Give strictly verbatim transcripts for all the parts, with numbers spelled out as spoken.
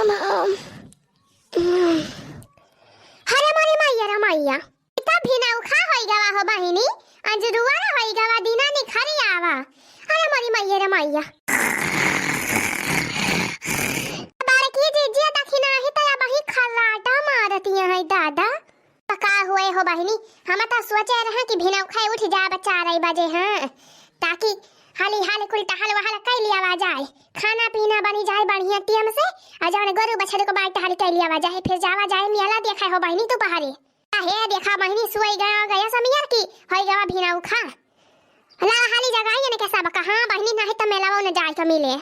हरे मोरी मैया रे मैया, इतना भिनौखा होई गवा हो बहिनी, अंजुरुआ होई गवा, दिना निखरी आवा। हरे मोरी मैया रे मैया। बड़की जिज्जी दखिनाही त अबही खर्राटा मारतिया है दादा। त का हुए हो बहिनी, हम त सोचे रहे कि भिनौखा उठ जाब चार बजे, हाँ, ताकि हाली हाली कुल टहल वहल कइ लियावा जाए, खाना पीना बनी जाए बढ़िया टेम से, आ जौन गोरू बछरू के बाई टहल कइ लियावा जाए, फिर जावा जाए मेला देखे हो बहिनी तू बहरे। आ हे देखा बहिनी, सोई गया, गया समियर की, होई गवा भिनौखा। ला हाली जगाई ने के सब कहाँ बहिनी, नहीं त मेलावा न जाए के मिले।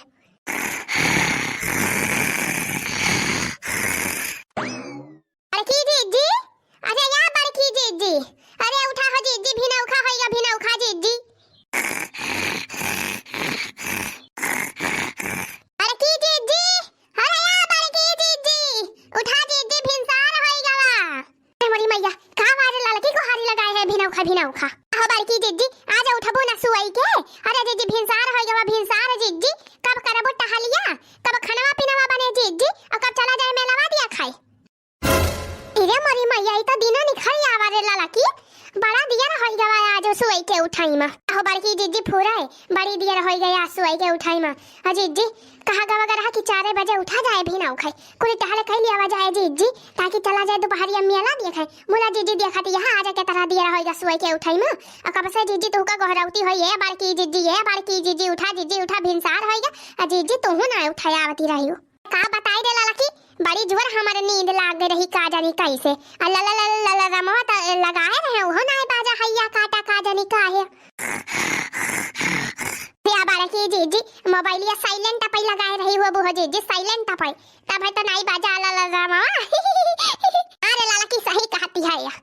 बड़की जिज्जी, अरे या बड़की जिज्जी, अरे उठा हो जिज्जी, भिनौखा होइगा, भिनौखा जिज्जी। बड़की जिज्जी, अरे या बड़की जिज्जी, उठा जिज्जी, भिनसार होइगा। अरे मोरी मैया, का बारे ललकी गोहारी लगाए है, भिनौखा, भिनौखा। हो बड़की जिज्जी, आज उठबू ना सुअई के? अरे जिज्जी, भिनसार होइगा, भिनसार जिज्जी, कब करबू टहलिया, कब खनवा पिनवा बने जिज्जी, और कब चला जाए मेलावा दिया खाए। इरे मोरी मैया, ई त दिना निखरी आवा रे ललकी, बड़ा दियर होई गवा आज सोई के उठाई मा। अहो बड़की जिज्जी फुराए, बड़ी दियर होई गया आज सोई के उठाई मा। आ जिज्जी, कहा गवा गरहा कि चारे बजे उठा जाए भिनौखा, कुल टहल कइ लियावा जाए जिज्जी, ताकि चला जाए दुपहरिया मेला देखे। मुला जिज्जी देखत यहाँ आज के तरह दियर होई गा सोई के उठाई मा। आ कब से जिज्जी तुहका गोहरावती होई, ए बड़की जिज्जी, ए बड़की जिज्जी, उठा जिज्जी, उठा, भिनसार होई गा। आ जिज्जी तुहू ना उठाए आवती रही हो। का बताई रे ललकी, बड़ी जोर हमरे नींद लाग गई रही, का जानी कैसे। आ ला ला ला ला ला रमवा त लगाए रहे, उहो नाय बाजा हैया काटा, का जानी काहे। या बड़की जिज्जी, मोबाइलिया silent पे लगाए रही हो बुहो जिज्जी, silent पे। तब है त नाई बाजा ला ला रमवा। अरे ललकी सही कहती है या।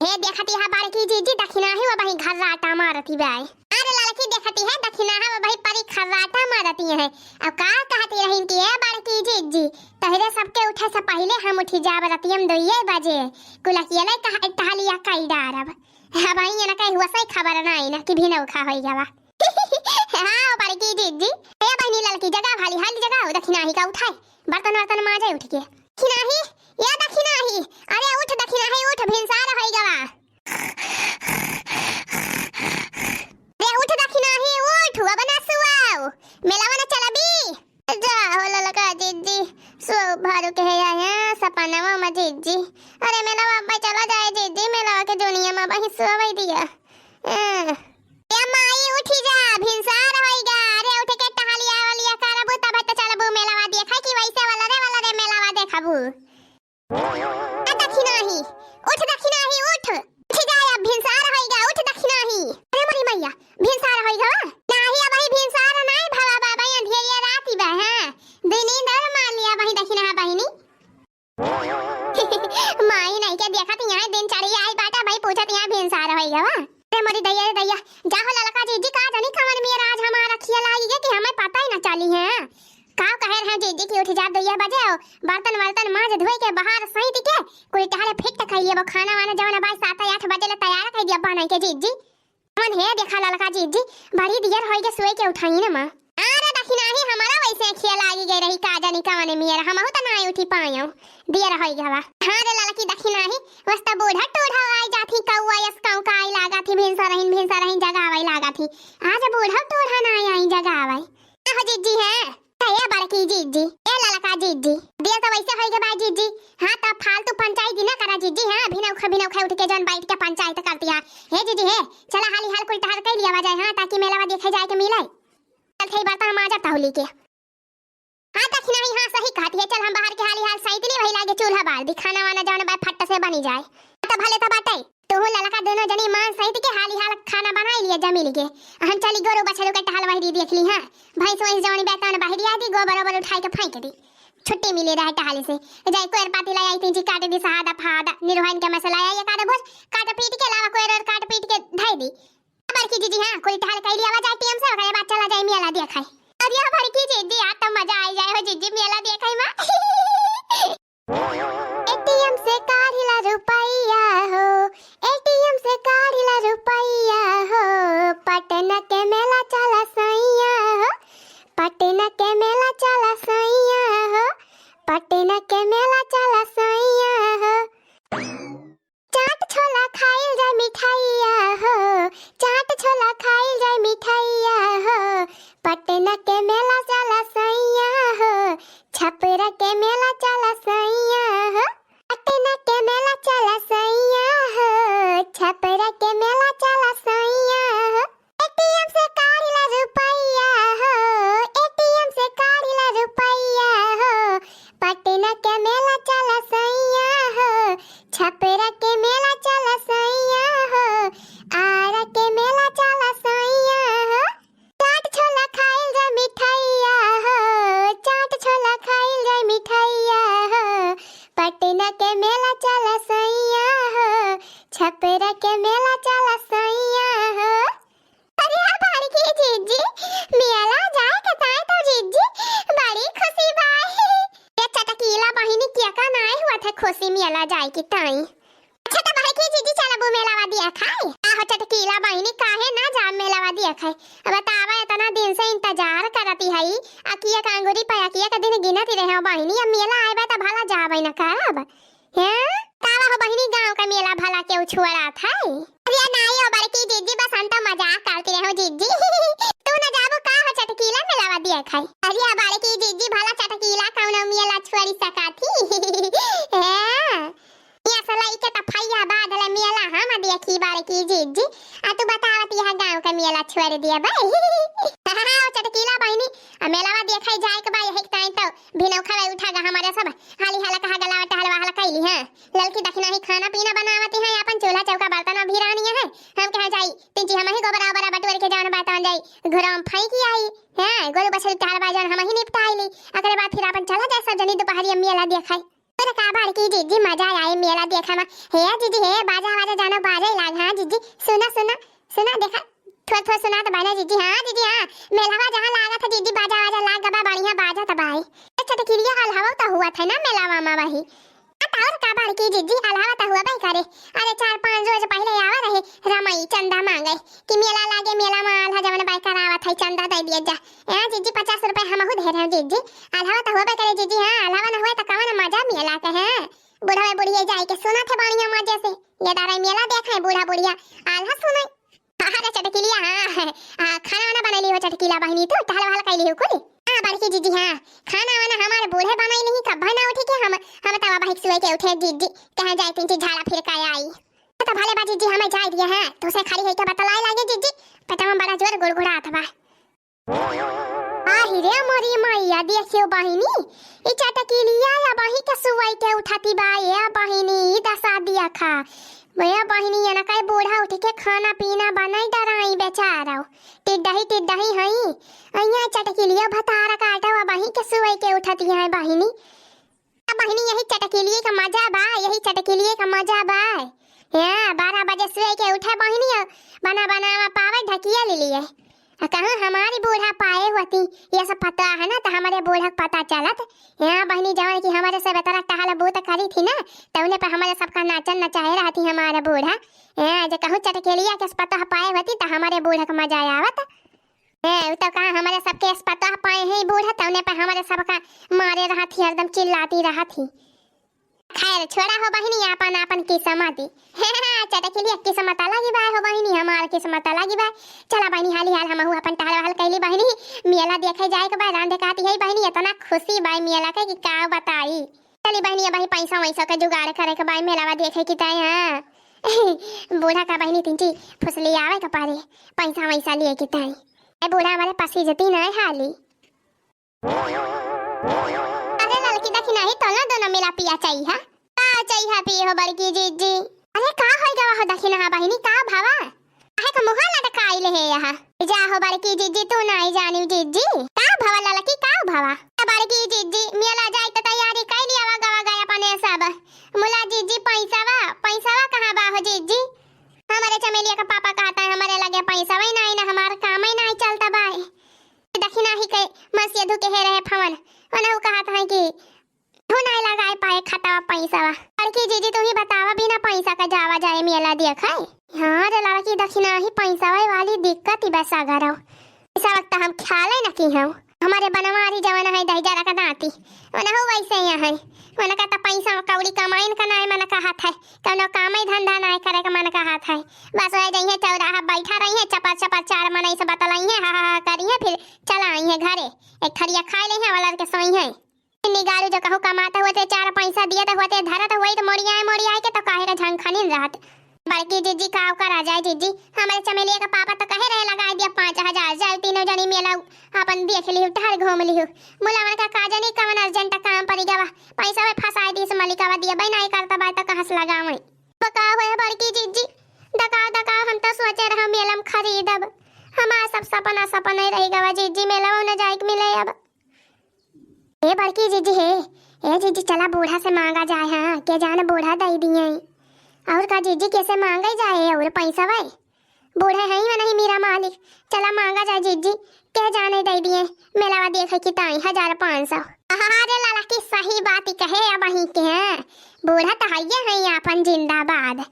हे देखती हा बड़की जिज्जी, दखिनाही वो बही खर्राटा मारती बाय। अरे ललकी देखती है, दखिनाहा वो बही परी खर्राटा मारती है। अब का कहती रही कि ए बड़की जिज्जी, तहरे सबके उठे से पहिले हम उठी जाब रतियम दुइये बजे। कुलकियले कह टहलिया कई डारब। अब आई ना कहीं हुआ सही खबर ना आई ना कि भिनौखा होई गवा। हाँ, बड़की जिज्जी। ए बहिनी ललकी, जगाओ, हाली हाली जगाओ, दखिनाही का उठाए। बर्तन वर्तन माजे उठ के। दखिनाही, ए दखिनाही, अरे उठ दखिनाही, उठ, भिनसार होई गवा। अरे उठ दखिनाही, उठ, अब ना सुआओ। मेलावा ना चलबी? जा हो ललका जिज्जी, सुआओ भारू के है आया सपनवा में जिज्जी। अरे मेलावा में चला जाए जिज्जी, मेलावा के दुनिया में वही सुआवई दिया। ए, ए माई, उठी जा, भिनसार होई गा। अरे, उठ के टहलिया वलिया करबू, तब त चलबू मेलावा देखे कि वैसे वाला रे, वाला रे मेलावा देखबू। ए दखिनाही, उठ दखिनाही, उठ। उठी जा, अब भिनसार होई गा, उठ दखिनाही। अरे मोरी मैया, भिनसार होई गा? नाही, अबही भिनसार नाही भवा बाबा, अंधेरिया राती बा, हाँ। दुई नींद और मार लिया वही दखिनाहा बहिनी। माई नहीं के देखत यहाँ दिन चढ़ी आई बाटा भाई, पूछत यहाँ भिनसार होई गवा। अरे मोरी दैया रे दैया, जा हो ललका जिज्जी, का जानी कवन मेर आज हमार अखिया लागी गए कि हमें पता ही ना चली है। का कहे रहे जिज्जी कि उठ जा दुइया बजे हो, बर्तन वर्तन माज धोई के बाहर सहित के कुल टहले फिट कर लिए वो खाना वाना जवन बाई सात आठ बजे ले तैयार कर दिया बनाई के जिज्जी। मन हे देखा ललका जिज्जी, बड़ी दियर होई गे सोए के उठाई न माँ। अरे दखिनाही, हमारा वैसे अखिया लागी गई रही, का जानी कवने मेर, हमहू त नाई उठी पायो, दियर होई गवा। हाँ रे ललकी दखिनाही, वस्ता बूढ़ा टूढ़ा आई जाथी, कौआ यस कौकाई लागा थी, भिनसा रहीन, भिनसा रहीन जगावई लागा थी। आज बूढ़ा टूढ़ा नाई आई जगावई। आहो जिज्जी है। ए बड़की जिज्जी, ए ललका जिज्जी, दिया तो वैसे होई गे बा जिज्जी। हाँ, त फालतू पंचायती ना करा जिज्जी। हाँ, भिनौखा भिनौखा उठ के जौन बैठ के पंचायत करती है। हे जिज्जी हे, चला हाली हाल कुल टहल कर लिया जाए, हाँ, ताकि मेलावा देखे जाए के मिले। चल थे बर्तन माजा तहुली के। हाँ दखिनाही, हाँ सही कहती है, चल हम बाहर के हाली हाल सैतनी वही लागे चूल्हा बार दी, खाना वाना जौन बा फट से बनी जाए। त भले त बाटे। तुहू ललका दोनों जनी मान सहित के हाली हाल खाना बनाई लिया जमीन के। हम चली गोरू बछरू के टहल वहरी देख ली, हाँ। भैंस वैंस जौनी बैतान बहरी आ दी, गोबर ओबर उठाई के फेंक दी। छुट्टी मिली रहे टहल से। जाए कोयर पाती लाई आई थी जी, काट दी सहादा फहादा, निरुहन के मसाला आई काट भोज, काट पीट के लावा कोयर और काट पीट के धई दी। बड़की जिज्जी, हाँ, कुल टहल कई लिया जाए टीएम से, ओकरे बाद चला जाए मेला देखे। अरे बड़की जिज्जी, आज तो मजा आई जाए हो जिज्जी, मेला देखे मा। एटीएम से काढ़िला रुपैया हो, एटीएम से काढ़िला रुपैया हो, पटना के मेला चला सैया हो, पटना के मेला चला सैया हो, पटना के मेला चला सैया हो। चाट छोला खाइल जाए मिठाइया हो, चाट छोला खाइल जाए मिठाइया हो। पटना के मेला चला सैया हो, छपरा के मेला चला सैया हो। पटना के मेला चला सैया हो, छपरा के मेला चला सैया हो। एटीएम से काढ़ ला रुपैया हो, एटीएम से काढ़ ला रुपैया हो। पटना के मेला चला सैया हो, छपरा के मेला चला सैया हो, आरा के मेला चला सैया हो। चाट छोला खाइल जाए मिठाइया हो, चाट छोला खाइल जाए मिठाइया हो। पटना के मेला चला सैया हो, छपरा के मेला चला सैया हो। अरे हाँ बड़की जिज्जी, मेला जाए के ताई तो जिज्जी बड़ी खुशी बा। ये चटकीला बहिनी के का नाई हुआ था खुशी मेला जाए के ताई। अच्छा तो बड़की जिज्जी चलबू मेलावा देखाई? आहो चटकीला बहिनी काहे ना जा मेलावा देखाई? अब बतावा इतना दिन से इंतजार करती हई, अकिया के अंगूरी पे अकिया के दिन गिनती रहे हो बहिनी, अब मेला आए बा तो भला जाबे न करब। हैं? तावा हो बहिनी, गाँव का मेला भला केहू छोड़त है? अरे नाई हो बड़की जिज्जी, बस हम तो मजाक करती रहे हो जिज्जी। तू न जाबो का हो चटकीला मेलावा देखाई? अरे बड़की जिज्जी, भला चटकीला कौनो मेला छोड़ी सका थी? हैं? ये असला इके त फैया बादल मेला हम देखी बड़की जिज्जी। आ तू बतावत यहाँ गाँव का मेला छोड़ दिया बा। हाँ, चटकीला बहिनी, आ मेलावा देखाई जाए के बा यही टाइम तो भिनौखा लाई उठा गा हमारे सब। हाली हाला कहा गलावा टहलवा हाला कैली है। ललकी दखिना ही खाना पीना बनावती है, अपन चूल्हा चौका बर्तन भिरानी है। हम कहाँ जाई, तिनची हम ही गोबरा ओबरा बटोर के जान बातन जाई, घुराम फाई की आई। हैं, गोरू बछरू टहलवा जान हम ही निपटाई ली। अगले बाद फिर अपन चला जाए सब जनी दोपहरी मेला देखाई। अरे का बड़की जिज्जी मजा आई मेला देखे में। हे जिज्जी हे, बाजा वाजा जानो बाजे लाग। हाँ जिज्जी, सुना सुना सुना, देखा थोड़ा थोड़ा सुना तो बना जिज्जी। हाँ जिज्जी हाँ, मेलावा जहाँ लागा था जिज्जी, बाजा वाजा लाग गबा, बढ़िया बाजा तबाई। अच्छा तो किरिया हलहवा तो हुआ था ना मेलावा में वही। आ तो और का बड़की जिज्जी, हलहवा तो हुआ भाई करे। अरे चार पाँच रोज पहले आवा रहे रमई चंदा मांगे कि मेला लागे, मेला में आल्हा जवन बाई करावत है चंदा दे दिया जा। ए जिज्जी पचास रुपए हमहू दे रहे हैं जिज्जी। आल्हा तो हुआ करे जिज्जी, हाँ आल्हा ना हुए तो कवन मजा मेला के है। बुढ़वा बुढ़िया जाए के सुना थे बढ़िया मजे से। ये दारा मेला देखे बूढ़ा बुढ़िया आल्हा सुनाई। अरे चटकीलिया, हाँ, हाँ, खाना वाना बनैली हो चटकीला बहिनी, तू टहल वहल कैली हो कुल? हाँ बड़की जिज्जी, हाँ, खाना वाना हमारे बूढ़े बनैली ही, कब्बा ना उठी के हम, हम तवा बहिक सुए के उठे जिज्जी, कहाँ जाए तीन चीज झाड़ा फिर का आई। तो भले बा जिज्जी, हमें जाए दिया है, तो से खड़ी है के बतलाए लागे जिज्जी, पेटवा में बड़ा जोर गुड़गुड़ात बा। आहि रे मोरी मैया, देखियो बहिनी, ई चटकीलिया या बही के सुवई के उठाती बा, ए बहिनी, ई दसा दिया खा। ए बहिनी, एना कई बूढ़ा उठ के खाना पीना बनाई डराई बेचारो। टिड्डही, टिड्डही हई। अइया चटकीलिया भतार काटो, आ बही के सुवई के उठाती है बहिनी। आ बहिनी, यही चटकीलिए का मजा बा, यही चटकीलिए का मजा बा। हाँ, बारह बजे सोए के उठे बहिनी, और बना बनावा पावे ढकिया ले लिए। आ कहूँ हमारी बूढ़ा पाए होती, ये सब पता है ना, तो हमारे बूढ़ा के पता चलत। हाँ बहिनी, जवन कि हमारे सब इतना टहल बूत करी थी ना, तो उन्हें पर हमारे सबका नाचन नचाए रहती हमारे बूढ़ा। हाँ, जे कहूँ चटकीलिया के पता पाए होती, तो हमारे बूढ़ा का मजा आवत। ए, उ तो कहा हमारे सबके अस्पताल पाए हैं बूढ़ा, तौने पे हमारे सबका मारे रहत ही, हरदम चिल्लाती रहत ही। खैर, छोड़ा हो बहिनी, आपन आपन किस्मत ही। चटकीलिया किस्मत अलग ही बा हो बहिनी, हमार किस्मत अलग ही बा। चला बहिनी, हाली हाल हमहू अपन टहल वहल कैली बहिनी, मेला देखे जाए के बा, रांधे कहती है बहिनी, इतना खुशी बा मेला के कि का बताई। चली बहिनी, अब ही पैसा वैसा के जुगाड़ करे के बा, मेलावा देखे की ताई, हाँ। बूढ़ा का बहिनी तिनची फुसली आवे के परे, पैसा वैसा लिए की ताई। ए बूढ़ा हमारे पास इज्जती नहीं हाली। अरे ललकी दखिना ही तोला दोनों मिला पिया चाहिए, हाँ? का चाहिए पी हो बड़की जिज्जी? अरे का होई गवा हो दखिना बहिनी, का भावा? काहे का मुहा लटकाई ले है यहाँ? जा हो बड़की जिज्जी, तू नाई जानिउ जिज्जी। का भवा ललकी, का भवा? ए बड़की जिज्जी, मेला जाए तो तैयारी कर लिया वा गवा गया अपने सब। मुला जिज्जी, पैसावा, पैसावा कहाँ बा हो जिज्जी? हमारे चमेलिया का पापा कहता है हमारे लगे पैसावा ही नहीं ना, हमार काम ही नहीं चलता बाय। दखिना ही के मसिया धुके है रहे फवन, उन्हें वो कहता है कि तू नाई लगाए पाए खतवा पैसवा। बड़की जिज्जी, तू ही बतावा, बिना पैसा का जावा जाए मेला देखाए? हाँ रे लड़की, दखिना ही पैसवा वाली दिक्कत ही बस अगर हो। इस वक्त हम ख्याल ही न की हम। हमरे बनवारी जवन है दहिजरा का दाँती, ओनहु वइसे ही है। ओनका त पइसा कौड़ी कमाइन का नाहीं मन कहत है, कउनो कामइ धंधा नाहीं करे का मन कहत है। बस वह जइहें चौराहा बइठा रहिहें, चपर चपर चार मनई से बतलइहें, हा हा हा करिहें, फिर चला अइहें घरे। एक थरिया खाइ लइहें, वलर के सोइहें। निगारू जो कहूँ कमात होते, चार पइसा दियत होते, धरत होइत मोड़ियाए मोड़ियाए के, तो काहे का झंखनिन रहत। बड़की जिज्जी, काव करा जाए जिज्जी, हमरे चमेलिया का पापा तो कहे रहे लगाइ दिया पाँच हजार, जाए तीनों जनी मेला आपन देख लिहु, टहल घूम लिहु। मुलावन का का जनी कवन urgent काम परि गवा, पइसा में फँसाइ दिस मलिकवा, दियबइ नाहीं करत बाय तो कहाँ से लगावइ। बताओ है बड़की जिज्जी, दकाओ दकाओ, हम तो सोचे रहे मेला में खरीदब, हमार सब सपना सपनइ रहि गवा जिज्जी, मेलवा न जाए के मिले अब। ए बड़की जिज्जी हे, ए जिज्जी, चला बूढ़ा से माँगा जाए, हाँ, के जाने बूढ़ा दइ दिए। अउर का जिज्जी, केसे माँगे जाए अउर पइसा वइ? बूढ़े हइँ वा नहीं मीरा मालिक, चला माँगा जाए जिज्जी, के जाने दइ दिए, मेलवा देखे की ताई हजार पाँच सौ। अरे ललकी सही बात ही कहे, अबहीं के हैं, बूढ़ा त हइये हइँ आपन जिंदाबाद।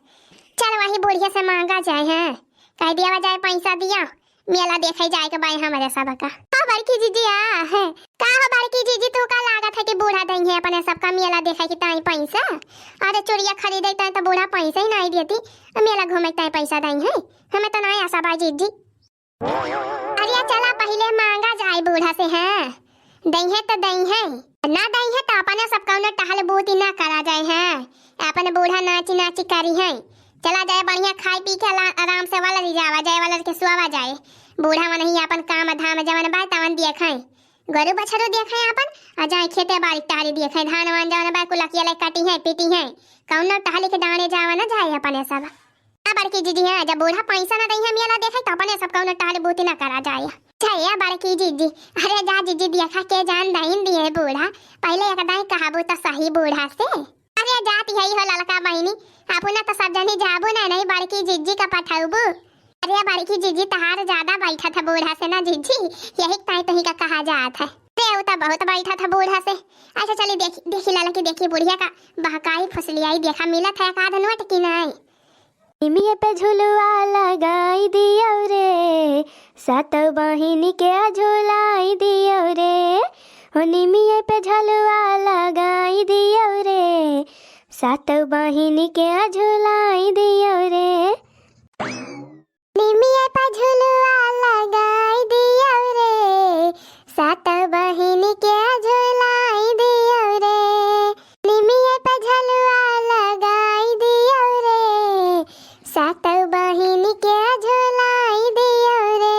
चल वही बुढ़िया से माँगा जाए, हैं, कहि दिया जाए पइसा दिया, मेला देखे जाए के बाय हमरे सबका। हाँ बड़की जिज्जी, आ, है। का हो बड़की जिज्जी, तू का लागत है कि बूढ़ा दइहें अपने सबका मेला देखे की ताई पइसा? अरे चुड़िया खरीदे ताई तो बूढ़ा पइसा ही नाहीं देती, मेला घूमे ताई पइसा दइहें, हमें तो नाहीं आसा बाय जिज्जी। अरे चला पहिले माँगा जाए बूढ़ा से, हैं, दइहें तो दइहें, ना दइहें तो अपने सब कउनो टहल बूती ना करा जाए, हैं, अपन बूढ़ा नाची नाची करिहें। चला जाए बढ़िया खाइ पी के आला-, आराम से वलरी जावा जाए, वलर के सुआवा जाए। बूढ़ा मनही आपन काम धाम जवन बाय तवन देखें, गोरू बछरू देखें आपन, आ जाए खेते बारी टहरी देखें, धान वान जवन बाय कुलकिया ले कटिहें पीटिहें, कउनो टहली के डाँड़े जावा न जाए अपने सब। आ बड़की जिज्जी, हाँ, जब बूढ़ा पइसा न दइहें मेला देखे तो अपने सब कउनो टहल बूती न करा जाए। अच्छा ए बड़की जिज्जी, अरे जा जिज्जी, देखा के जान दइन दिए बूढ़ा, पहिले एक दाई कहबू तो सही बूढ़ा से। अरे जात हई हो ललका बहिनी, अपना तो सब जनी जाबू न, नहीं बड़की जिज्जी का पठउबू। अरे बड़की जिज्जी, तहार ज्यादा बैठत है बूढ़ा से ना जिज्जी, यही ताई तोही का कहा जात है। अरे उ तो बहुत बैठत है बूढ़ा से। अच्छा चली देखी, देखी ललकी, देखी बुढ़िया का बहकाई फुसलियाई, देखा मिलत है एक आध नोट की नाहीं। निमिये पे झुलुआ लगाई दियो रे, सातौ बहिनी के झुलाई दियो रे। हो निमिये पे झुलुआ लगाई दियो रे, सातौ बहिनी के झुलाई दियो रे। निमिये पे झुलुआ लगाई दियो रे, सातौ बहिनी के झुलाई दियो रे। निमिये पे झुलुआ लगाई दियो रे, सातौ बहिनी के झुलाई दियो रे।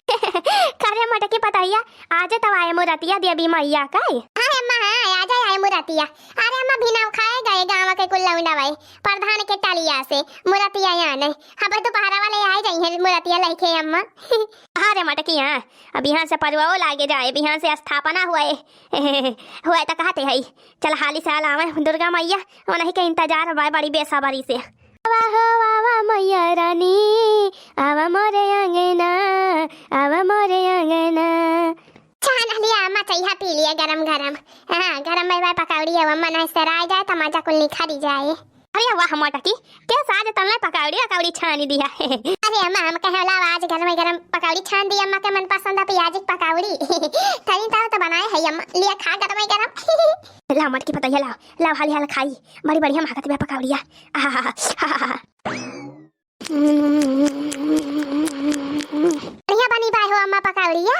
का रे मोटकी पतोहिया, आज तो आए मुरतिया देवी मैया का? हाँ हे अम्मा, हाँ, आज आए मुरतिया। अरे अम्मा, भिनौ खाए गए गाँव के कुल लौंडा वै, प्रधान के टलिया से मुरतिया आने। अब दोपहरा वाले आए जाइहें मुरतिया लइके अम्मा। हाँ रे मोटकी, हाँ, अब बिहान से परुआओ लागे जाए, बिहान से स्थापना हुए, हुए तो कहते हई। चल हाली से आल आवे दुर्गा मैया, उन्हीं के इंतजार बा बड़ी बेसब्री से। आवा हो आवा मैया रानी, आवा मोरे अंगना, आवा मोरे अंगना। छान लिया अम्मा, चइहा पी लिया गरम गरम। हाँ, गरम में भाई पकौड़ी है, अम्मा ना सराय जाए तो मजा कुल निखरी जाए। अरे वाह मोटकी, के साज तनले पकौड़ी अकौड़ी छानी दिया। अरे अम्मा, हम कहे लाओ आज गरम गरम पकौड़ी छान दी, अम्मा के मन पसंद है प्याज की पकौड़ी। तनी तार तो बनाए है अम्मा, लिया खा गरम गरम। लाओ मोटकी पतोहिया, लाओ, लाओ हाली हाल खाई, बड़ी बढ़िया महकत बा पकौड़िया। आहा, हा, हा, हा। बढ़िया बनी बा हो अम्मा पकौड़िया।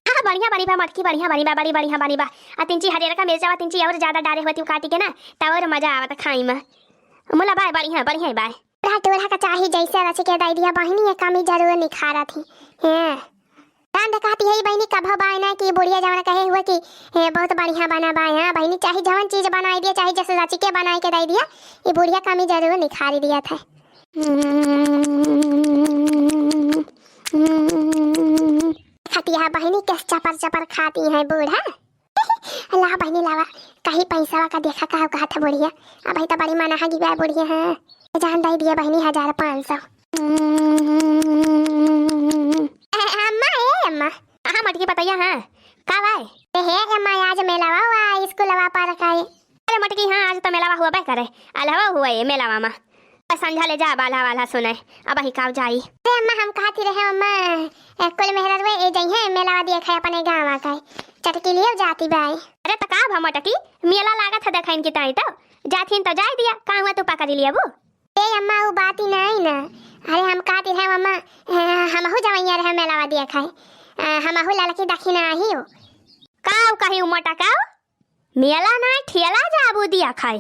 हाँ, बढ़िया बनी बा मोटकी, बढ़िया बनी बा, बड़ी बढ़िया बनी बा। आ तिनची हरियर का मिर्चा बा, तिनची और ज्यादा डारे होती काटी के ना, तब और मजा आवत खाई में। मुला बाय, बढ़िया, बढ़िया बाय। बूढ़ा टूढ़ा का चाही जैसे रच के दे दिया बहिनी, ये कमी जरूर निखारत ही। हैं। रांध कहती है बहिनी, कभो बाय ना कि बुढ़िया जवन कहे हुए कि, "हे, बहुत बढ़िया बना बाय।" हाँ बहिनी, चाहे जवन चीज बनाई दिया, चाहे जैसे रच के बनाई के दे दिया, ये बुढ़िया कमी जरूर निखारी दिया था। खतिया बहिनी, कैसे चपर चपर खाती है बूढ़ा। ला बहिनी लावा, कहीं पैसा का देखा का कहत है बुढ़िया। अब तो बड़ी मना है गिवा बुढ़िया, हाँ। जान दे दिया बहिनी, हजार पाँच सौ। ए, अम्मा, ए अम्मा। हाँ मोटकी पतोहिया, हाँ। का बाय? ए हे अम्मा, आज मेलावा हुआ स्कूलवा पर का है? अरे मोटकी, हाँ, आज तो मेलावा हुआ बे करे। अलवा हुआ ये मेलावा मा। संझा ले जा बाल्हा वाल्हा सुने, अबहीं काव जाई। अरे अम्मा, हम कहती रहे अम्मा, ए, कुल मेहररुए ए जइहें मेलावा देखे अपने गाँव के, चटकी लियो जाती बाई। अरे त का भा मोटकी, मेला लागत है देखइन की ताई तो, जाथिन तो जाए दिया, का हुआ तू पकड़ी लिया बू? ए अम्मा, उ बात ही नहीं ना। अरे हम कहती रहे अम्मा, ए, हमहू जवइया रहे मेलावा देखे, ए, हमहू ललकी दखिना ही हो। काव कही उ मोटकाव, मेला ना ठेला जाबू देखे।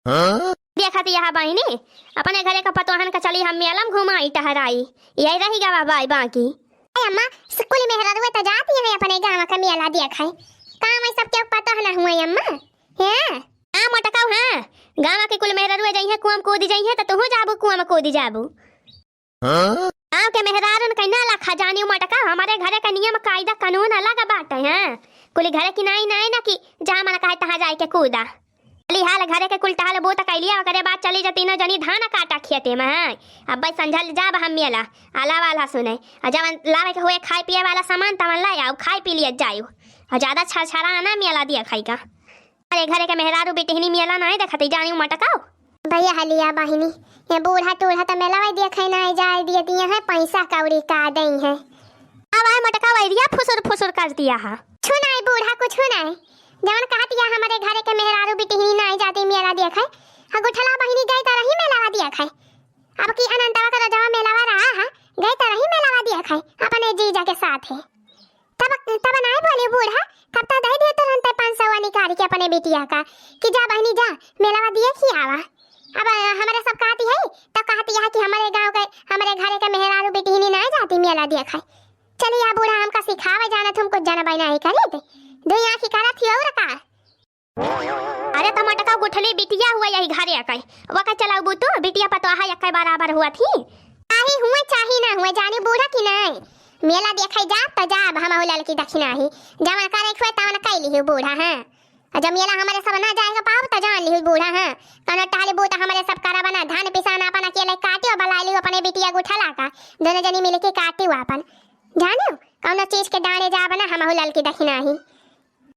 हाँ? देखत यह बहिनी, अपने घरे का पतोहन का चली हम मेला में घुमाई टहराई, यही रही गवा बाई बाकी। ए अम्मा, कुल मेहररुए त जाती हैं अपने गाँव का मेला देखे, काम है सबके पतोह न हुए अम्मा। हैं? हाँ मोटकाऊ, हाँ, गाँव के कुल मेहररुए जइहें कुआं में कूदी जइहें त तुहू जाबू कुआं में कूदी जाबू। हाँ? गाँव के मेहरारुन कहीं ना लखा जानियो मोटकाऊ, हमारे घरे का नियम कायदा कानून अलग बाटे हैं। कुली घरे की नाई नाई ना कि जहाँ मन कहे तहाँ जाए के कूदा। चली हाल घरे के कुल टहल बूत कैलिया, ओकरे बाद चली जा तीनों जनी धान काटा खेते में हैं। अब भाई संझल जाब हम मेला, आला वाला सुने, और जवन लावे के हुए खाए पिए वाला सामान तवन ला आओ, खाए पी लिया जायु, और ज्यादा छरछरा ना मेला देखे का। अरे घरे के मेहरारू बिटिहनी मेला नाई देखती जानी मोटकाऊ। भैया हलिया बहिनी, ये बूढ़ा टूढ़ा त मेलवा देखे नाई जाए दिए दिए हैं, पैसा कौड़ी का दई है। अब आए मोटकाऊ आइडिया फुसुर फुसुर कर दिया है। छुनाई बूढ़ा कुछ छुनाई, जवन कहत या हमारे घरे के मेहरारू बिटिहनी नाई जाती मेला देखे, हा गुठला बहिनी गई त रही मेलवा देखे। अब की अनंतवा का रजवा मेलवा रहा है, गई त रही मेलवा देखे अपने जीजा के साथ है। तब, तब नाई बोली बूढ़ा, तब तो दे दिए तुरंत पाँच सौ निकाल के अपने बिटिया का कि जा बहिनी जा, मेलावा देख ही आवा। अब, अ, हमारे सब कहती है, तो कहती है कि हमारे गाँव के, हमारे घरे के मेहरारू बिटिहनी नाई जाती मेला देखे। चलिए आ बूढ़ा हमका सिखावे जाना, तुम कुछ जानबे नाई करीत। दुई आँखी करत ही और का। अरे त मोटका गुठली बिटिया हुआ यही घरे आके, वो का चलाऊ बू तू, बिटिया पतोहा यक्के बराबर हुआ थी। चाही हुए चाही ना हुए, जानी बूढ़ा की नाई। मेला देखे जा त जा, अब हम ललकी दखिना ही, जवन करे हुए तवन कई लिही बूढ़ा, हाँ। और जब मेला हमारे सब ना जाएगा पाओ त जान लिही बूढ़ा, हाँ। कौनो टहली बूत हमारे सब करा बना, धान पिसान अपन अकेले काटी और बला लिही अपने बिटिया गुठला का, दोनों जनी मिलके काटी अपन, जानियो। कौनो चीज के डांडे जा बना, हम ललकी दखिना ही।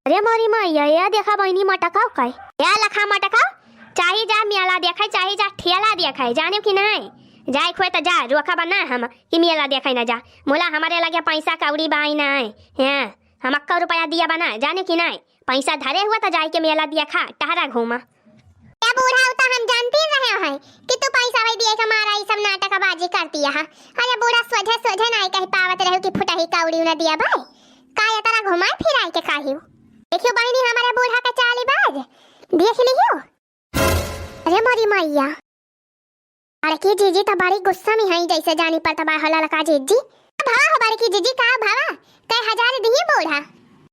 अरे मोरी मैया, ये देखा बहिनी मटकाव का, ये लखा मटकाव, चाही जा मेला देखे, चाही जा ठेला देखे, जाने कि नाई? जाए खोए त जा, रोका बना हम कि मेला देखे ना जा। मोला हमारे लगे पैसा कौड़ी बाई नाई, हैं, हम अक्का रुपया दिया बना, जाने कि नाई? पैसा धरे हुआ त जाए के मेला देखा, टहरा घूमा। ए बूढ़ा, उ त हम जानती रहे हैं कि तू पैसा वही दिए के मारा ई सब नाटकबाजी करती है। अरे बूढ़ा, सोझे सोझे नाई कह पावत रहे कि फुटही कौड़ी न दिया भाई, का ये तरह घुमाए फिराए के काहियो? देखियो बहिनी, हमारे बूढ़ा के चाली बाज देख लियो। अरे मोरी मैया, बड़की जीजी त बड़ी गुस्सा में हई, जैसे जानी पर तबाह होला लका जीजी। भवा हो बड़की जीजी, का भवा? कई हजार दिही बूढ़ा?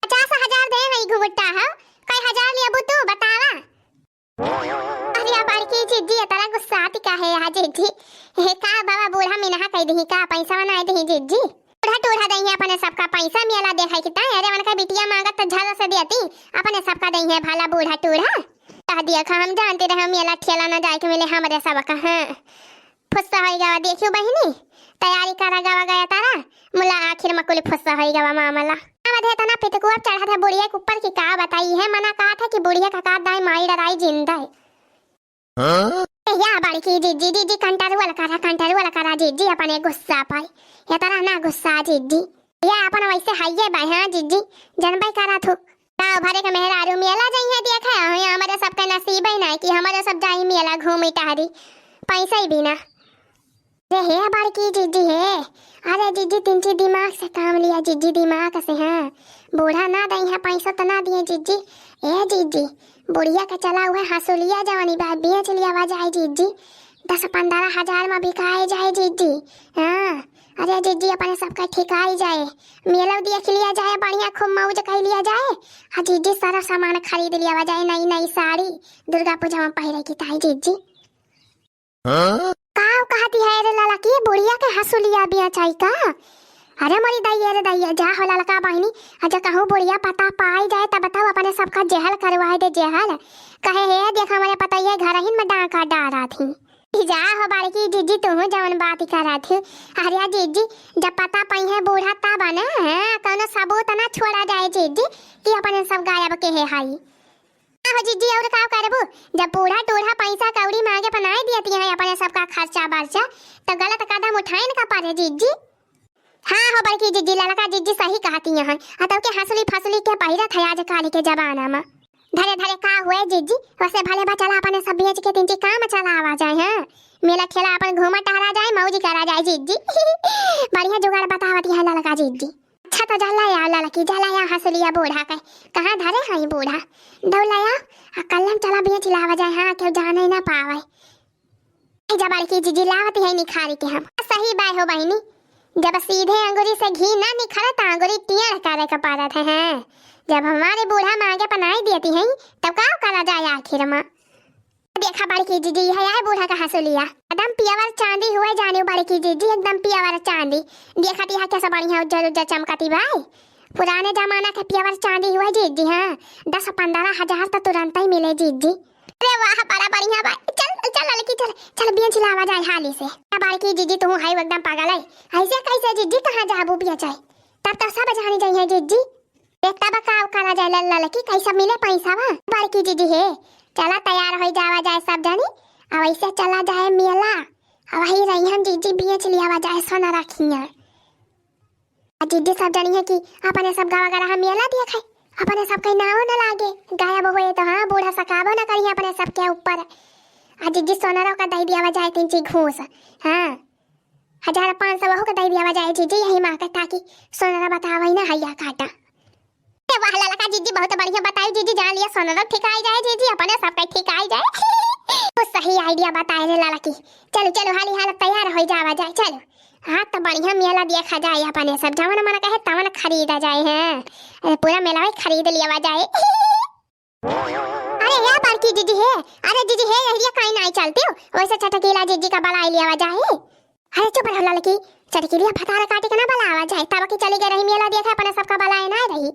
पचास हजार दे हई घुघुट्टा हो, कई हजार लेबू तू बतावा? अरे या बड़की जीजी, इतना गुस्साती का है यहाँ जीजी? हे का बाबा, बूढ़ा मिनहा कह दिही का, पैसा ना दिही जीजी? बूढ़ा टूढ़ा दई है अपने सबका पैसा, मेला देखा कि ताई, अरे उनका बिटिया मांगत तो झल से देती, अपने सबका दई है भला बूढ़ा टूढ़ा। कह दिया खा, हम जानते रहे मेला ठेला ना जाए के मिले हमरे सबका, हाँ। फुस्सा होई गवा, देखियो बहिनी, तैयारी करा गवा गया तारा, मुला आखिर में कुल फुस्सा होई गवा मामला। अब दे तना पितकुआ चढ़ा था बुढ़िया के ऊपर की का बताई है, मना कहा था कि बुढ़िया का का दाई माई डराई जिंदा है। हाँ? ए या बड़की जीजी, जीजी कंट्रोल करा, कंट्रोल करा जीजी अपने गुस्सा पर, ये तरह ना गुस्सा जीजी, ये अपन वैसे हाइये बा, हाँ जीजी, जनबे करा थू। गाँव भरे के मेहरारू मेला जइहे देखे, अहीं हमरे सबके नसीब ही नहीं कि हमरे सब जाई मेला घूमी टहरी, पैसा ही बिना। रे हे बड़की जीजी हे, अरे जीजी तिनची दिमाग से काम लिया जीजी, दिमाग से, हाँ। बूढ़ा ना दइहे पैसा त ना दिए जीजी। ए जीजी, बुढ़िया के चला हुए हंसुलिया जवानी बा, बेच लिया वा जाए जीजी, दस पन्द्रह हजार में बिकाए जाए जीजी। हाँ, अरे जीजी अपने सबका ठिकाई जाए, मेला देख लिया जाए, बढ़िया खूब मौज कर लिया जाए। आ जीजी सारा सामान खरीद लिया वा जाए, नई नई साड़ी दुर्गा पूजा में पहिरे की ताई जीजी। हाँ? का कहती है रे ललकी, बुढ़िया के हंसुलिया बेचाई का? अरे मोरी दैया रे दैया, जा हो ललका बहिनी, अजा कहूँ बुढ़िया पता पाई जाए तब बताओ अपने सबका जेहल करवाए दे जेहल। कहे हे देख हमरे पतैया घरहिन में डांका डारा थी। ई जा हो बड़की जीजी, तुहू जवन बात करा थी। अरे जीजी, जब पता पाई है बूढ़ा तब ना, हाँ, कौनो सबूत ना छोड़ा जाए जीजी कि अपने सब गायब के है हाई। आहो जिज्जी, और का करबू? जब बूढ़ा टूढ़ा पैसा कौड़ी मांगे पर नाई दियती हैं अपने सबका खर्चा बर्चा, तो गलत कदम उठाइन का परे जिज्जी। हाँ हो बड़की जिज्जी, ललका जिज्जी सही कहती हैं। आ तब के हंसुली फसुली के पहिरत है आजकल के जमाना में। धरे धरे का हुए जिज्जी, वैसे भले बा चला अपने सब बेच के तिनची काम चलावा जाए, हाँ। मेला ठेला अपन घूमा टहरा जाए, मौजी करा जाए जिज्जी। बढ़िया जुगाड़ बतावती है ललका जिज्जी। अच्छा तो जा ला या ललकी, जा ला या हंसुलिया बूढ़ा के। कहाँ धरे हैं बूढ़ा? दौड़ ला या, आ कल्लम चला बेच लावा जाए, हाँ, केहू जाने ना पावे। ए जा बड़की जिज्जी लावत है निखारी के हम। सही बाय हो बहिनी, जब सीधे अंगुरी से घी ना निखरे तो अंगुरी टेढ़ करे के पड़त है, हैं? जब हमारे बूढ़ा मांगे पनाई देती हैं, तब का करा जाए आखिर में? देखा बड़की जिज्जी, है आए बूढ़ा का हंसुलिया, एकदम पियावर चांदी हुए जानियो बड़की जिज्जी, एकदम पियावर चांदी। देखत यहाँ कैसा बढ़िया उज्जर उज्जर चमकती बाय। पुराने जमाना के पियावर चांदी हुए जिज्जी, हाँ, दस पन्द्रह हजार तो तुरंत ही मिले जिज्जी। अरे वाह, बड़ा बढ़िया बा। चल, चल ललकी, चल, चल बेच लावा जाए हाली से। ए बड़की जिज्जी, तू है एकदम पागल है। ऐसे कैसे जिज्जी, कहाँ जाबू बेचे? तब तो सब जानी जाइए जिज्जी। ए तब का करा जाए ल-, ललकी, कैसे मिले पैसा बा? बड़की जिज्जी हे, चला तैयार हो जावा जाए सब जानी। अब ऐसे चला जाए मेला, अब वही रही हम जिज्जी, बेच लियावा जाए सोना रखिया। आ जिज्जी सब जानी है कि अपने सब गावा गरा हम मेला देखे, अपने सब कहीं नाव न लागे, गायब हुए तो हाँ, बूढ़ा सकाबो न करिए अपने सब के ऊपर। आ जिज्जी सोनरो का दे दियावा जाए तिनची घूस, हाँ, हजार पाँच सौ वहू का दे दियावा जाए जिज्जी, यही माँ के, ताकि सोनरा बतावे ना हैया काटा। ए वाह ललका जिज्जी, बहुत बढ़िया बताई जिज्जी, जान लिया सोनरो ठिकाई जाए जिज्जी, अपने सब कहीं ठिकाई जाए। तो सही idea बताए रे ललकी। चलो, चलो, हाली हाल तैयार हो जावा जाए, चलो। हाँ, तो बढ़िया मेला देखा जाए अपने सब, जवन मन कहे तवन खरीदा जाए, हैं। अरे, पूरा मेला में खरीद लियावा जाए। अरे, हे बड़की जिज्जी हे, अरे जिज्जी हे, यहिया काहे नाई चलती हो? वैसे चटकीला जिज्जी का बलाई लियावा जाए। अरे, चुप रहो ललकी, चटकीलिया भतार काटी के ना बलावा जाए, तब की चली गई रही मेला देखे, अपने सबका बलाए ना रही।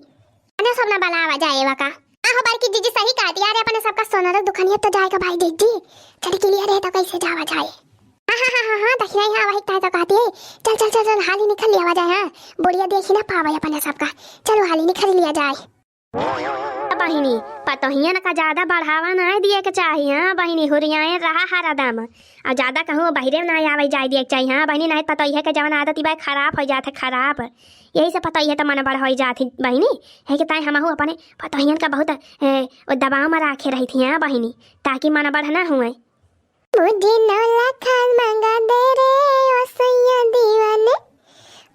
अने सब ना बलावा जाए वका। आहो बड़की जिज्जी सही कहती, अरे अपने सबका सोनरो दुखनिया तो जाएगा भाई जिज्जी, चटकीलिया रहे तो कैसे जावा जाए? हाँ, हाँ, हाँ, हाँ, हाँ, दखिया यहाँ वही तय तो कहती है। चल, चल, चल, चल, हाली निकल लियावा जाए, हाँ, बुढ़िया देखी ना पावे अपने सबका। चलो हाली निकल लिया जाए। बहिनी, पतोहियन का ज्यादा बढ़ावा नाय दिए के चाही, हाँ बहिनी, हुरियाए रहा हरदम। आ ज्यादा कहूँ बहिरे ना आवे जाए दिए के चाही, हाँ बहिनी, नहीं पतोहिया के जवन आदत बा खराब हो जात है, खराब। यही से पतोहिया तो मन बढ़ हो जात है बहिनी, है कि ताई हमहू अपने पतोहियन का बहुत, ए, वो दबाव में रखे रही थी, हाँ बहिनी, ताकि मन बढ़ ना हुए। मुझे नौ लाख मंगा दे रे ओ सैया दीवाने,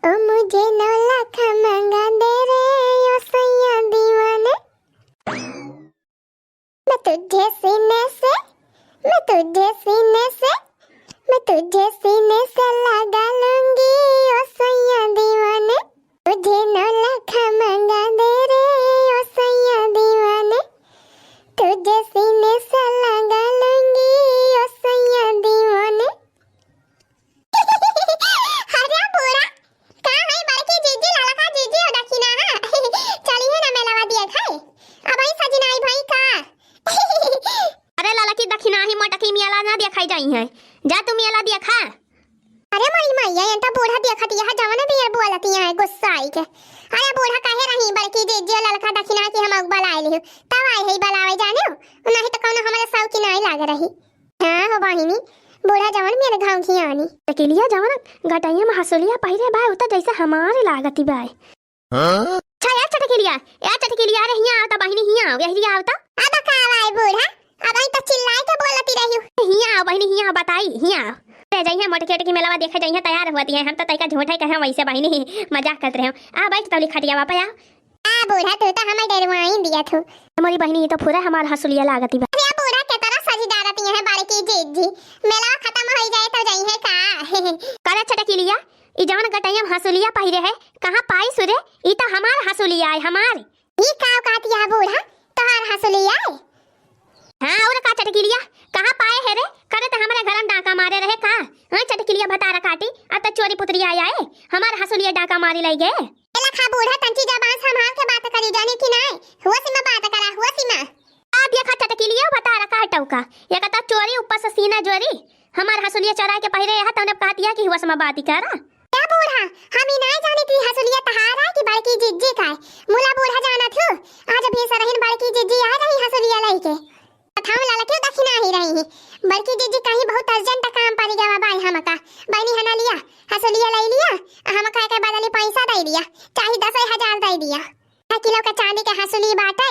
ओ मुझे नौ लाख मंगा दे रे ओ सैया दीवाने। मैं तुझे सीने से, मैं तुझे सीने से, मैं तुझे सीने से लगा लूंगी ओ सैया दीवाने। तुझे नौ लाख मंगा दे रे ओ सैया दीवाने, तुझे सीने से लगा लूंगी ओ सैया दीवाने। अरे बूढ़ा, का है बड़की जिज्जी, ललका जिज्जी हो दखिना, हाँ? चली है ना मेलवा दिए खाए। अब आई सजिनाई भाई का। अरे ललकी दखिना ही मोटकी मेला ना देखाई जाई है, जा तू मेला देखा। अरे मोरी मैया, ये तो बूढ़ा देखत यह जवन बियर बोलती है गुस्सा आई के। अरे बूढ़ा कहे रही बड़की जिज्जी ललका दखिना की हम बलाए लियो, तब आए है बलावे जाने हो, नहीं तो कौनो हमारे सौ की नहीं लाग रही। हाँ हो बहिनी, बूढ़ा जवन मेरे घाव की आनी। चटकीलिया जवन गटैया में हसुलिया पहिरे बाय, उ त जैसे हमारे लागती बाय। हाँ? अच्छा यार चटकीलिया, यार चटकीलिया, अरे हियाँ आवता बहिनी, हियाँ आव, यही आवता। अब का बाय बूढ़ा, अब आई तो चिल्लाए के बोलती रही हूँ। हियाँ आव बहिनी, हियाँ आव, बताई, हियाँ आव। अरे जइहे मोटकी ओटकी मेलवा देखे जइहे, तैयार होती है, हम तो तैका झूठे कहे वैसे बहिनी, मजाक करते रहे। आ बैठ तौली खटिया वापस आ। आ बूढ़ा, तू तो हमें डरवाई दिया थू। मोरी बहिनी, ये तो पूरा हमार हसुलिया लागती बा। अरे बूढ़ा के तरह सजी डारती है बड़की जिज्जी। मेला खत्म हो जाए तो जाई है का? करे चटकीलिया, ई जवन गटैया में हसुलिया पहिरे है, कहाँ पाई सुरे? ई तो हमार हसुलिया है, हमार। ई का कहती है बूढ़ा, तोहार हसुलिया है? हाँ, और का चटकीलिया, कहाँ पाए है रे? करे तो हमारे घर में डाका मारे रहे का? हाँ, चटकीलिया भतारा काटी, अब तो चोरी पुतरी आए आए, हमार हसुलिया डाका मारी लाई गए। ए लखा बूढ़ा, तंची जबान संभाल के बात करी, जाने की नाय? होश में बात करा, होश में। आ देखा चटकीलिया भतारा काटौ का, एक तो चोरी ऊपर से सीना जोरी, हमार हसुलिया चोराए के पहिरे यहाँ तौने कहतिया कि होश में बात करा। ए बूढ़ा, हम ई नाय जानी थी हसुलिया तहारा कि बड़की जिज्जी का है। मुला बूढ़ा जाना थू, आज भी सरहिन बड़की जिज्जी आ रही हसुलिया लइके। दिया। आधा किलो के चांदी के हंसुली बाटे,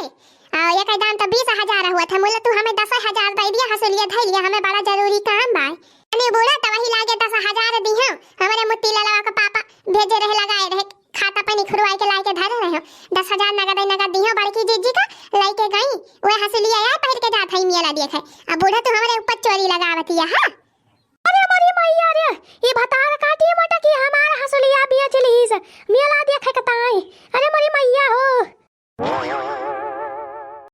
अउ एकर दाम तो बीस हजार हुआ था। मुला तू हमें दस हजार दे दिया, हंसुलिया धइ लिया, हमें बड़ा जरूरी काम बा। अने बूढ़ा तो वही लागे दस हजार दिहो, हमरे मुत्ती ललवा के पापा भेजे रहे, लगाए रहे, खाता पे निखुरवाई के लाई के धरे रहे। दस हजार नगद ही नगद दिहो बड़की जीजी का, लेके गई। वह हंसुलिया आए पहिर के जात है मेला देखे। अब बूढ़ा तू हमरे ऊपर चोरी लगावतिया, हाँ? अरे हमारी मैया रे,